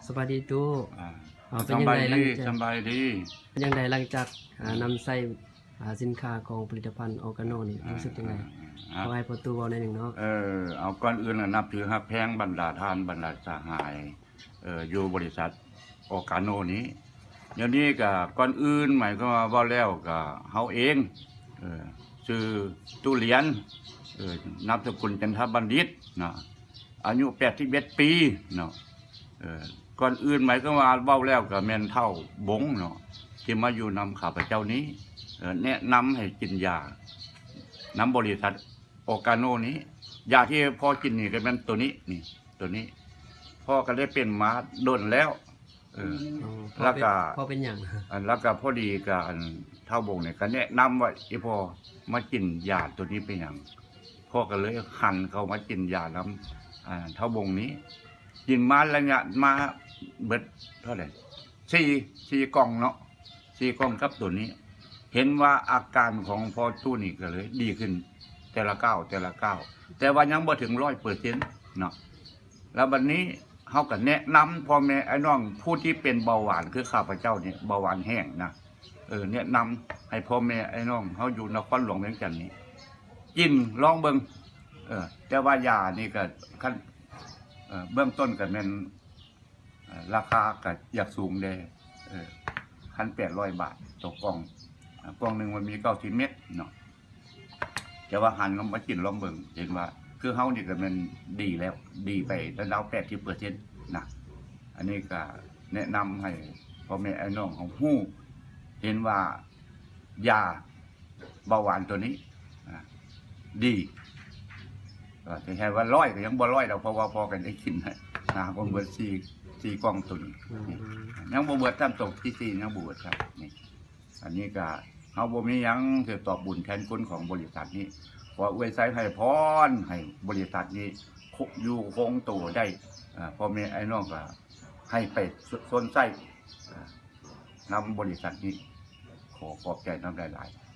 ສະບາຍດີຕູ້. ອ່າ ເອົາ ເປັນຈັ່ງໃດ ສຳບາຍດີ ຫຼັງຈາກ ສຳບາຍດີ. ເປັນຈັ່ງໃດຫຼັງຈາກ ອ່າ ອືມ ນຳໃຊ້ ອ່າ ສິນຄ້າຂອງຜະລິດຕະພັນອໍກາໂນນີ້ ອ່າ ຮູ້ສຶກຈັ່ງໃດ? ອ່າ ເອົາໃຫ້ພໍ່ຕູ້ເວົ້າໜ້ອຍໜຶ່ງເນາະ. ເອີ ເອົາ ກ່ອນອື່ນນະ ນັບຖືຮັກແພງບັນດາທ່ານ ບັນດາສະຫາຍ ເອີ ຢູ່ບໍລິສັດອໍກາໂນນີ້. ດຽວນີ້ກະກ່ອນອື່ນ ໝາຍຄວາມວ່າເວົ້າແລ້ວກະເຮົາເອງ ເອີ ຊື່ຕູ້ຫຼຽນ ເອີ ນາມສະກຸນຈັນທະບັນດິດເນາະ ອາຍຸແປດສິບເອັດປີເນາະ. ເອີ ກ່ອນອື່ນໝາຍຄວາມວ່າເວົ້າແລ້ວກະແມ່ນທ້າວບົງເນາະ ທີ່ມາຢູ່ນຳຂ້າພະເຈົ້ານີ້ ເອີ ແນະນຳໃຫ້ກິນຢານຳບໍລິສັດ ອໍກາໂນນີ້ ຢາທີ່ພໍ່ກິນນີ້ກໍແມ່ນໂຕນີ້ ນີ້ ໂຕນີ້ ພໍ່ກໍໄດ້ເປັນມາດົນແລ້ວ. ເອີ ອໍ ແລ້ວກໍ ພໍ່ເປັນ ພໍ່ເປັນຫຍັງ? ອັນ ແລ້ວກໍພໍດີກໍ ອັນ ທ້າວບົງນີ້ກໍແນະນຳວ່າ ອີ່ພໍ່ມາກິນຢາໂຕນີ້ເປັນຫຍັງ? ພໍ່ກໍເລີຍຫັນເຂົ້າມາກິນຢານຳ ອ່າ ທ້າວບົງນີ້ ກິນມາໄລຍະມາເບິດເທົ່າໃດ ສີ່ ສີ່ກ່ອງເນາະ ສີ່ກ່ອງກັບໂຕນີ້ ເຫັນວ່າອາການຂອງພໍ່ຕູ້ນີ້ກໍເລີຍດີຂຶ້ນແຕ່ລະກ້າວ ແຕ່ລະກ້າວ ແຕ່ວ່າຍັງບໍ່ເຖິງຮ້ອຍເປີເຊັນເນາະ. ແລ້ວບັດນີ້ເຮົາກໍແນະນຳພໍ່ແມ່ອ້າຍນ້ອງຜູ້ທີ່ເປັນເບົາຫວານ ຄືຂ້າພະເຈົ້ານີ້ ເບົາຫວານແຮງນະ ເອີ ແນະນຳໃຫ້ພໍ່ແມ່ອ້າຍນ້ອງເຮົາຢູ່ນະຄອນຫຼວງວຽງຈັນນີ້ກິນລອງເບິ່ງ. ເອີ ແຕ່ວ່າຢານີ້ກໍ ຄັນ ເອີ ເບື້ອງຕົ້ນກໍແມ່ນ ເອີ ລາຄາກໍຢາກສູງແດ່ ເອີ ພັນແປດຮ້ອຍບາດຕໍ່ກ່ອງ ເອີ ກ່ອງໜຶ່ງມັນມີເກົ້າສິບເມັດເນາະ. ແຕ່ວ່າຫັນລອງມາກິນລອງເບິ່ງ ເຫັນວ່າຄືເຮົານີ້ກໍແມ່ນດີແລ້ວ ດີໄປລາວໆ ແປດສິບເປີເຊັນນະ. ອັນນີ້ກໍແນະນຳໃຫ້ພໍ່ແມ່ອ້າຍນ້ອງເຮົາຮູ້ ເຫັນວ່າຢາ ເບົາຫວານໂຕນີ້ ອ່າ ດີ ເອີ ຊິໃຫ້ວ່າຮ້ອຍກໍຍັງບໍ່ຮ້ອຍດອກ ເພາະວ່າພໍກັນໄດ້ກິນນະ ບໍ່ເບິດສີ່ ສີ່ກ່ອງໂຕນີ້ ອືມ ຍັງບໍ່ເບິດຊ້ຳ ໂຕທີສີ່ຍັງບໍ່ເບິດຊ້ຳນີ້. ອັນນີ້ກໍເຮົາບໍ່ມີຫຍັງທີ່ຕອບບຸນແທນຄຸນຂອງບໍລິສັດນີ້ ຂໍອວຍໄຊໃຫ້ພອນໃຫ້ບໍລິສັດນີ້ຄົງ ຢູ່ຄົງໂຕໄດ້ ເອີ ພໍ່ແມ່ອ້າຍນ້ອງກໍໃຫ້ໄປຊົດ ຊົນໃຊ້ ເອີ ນຳບໍລິສັດນີ້ ຂໍຂອບໃຈນຳຫຼາຍໆ.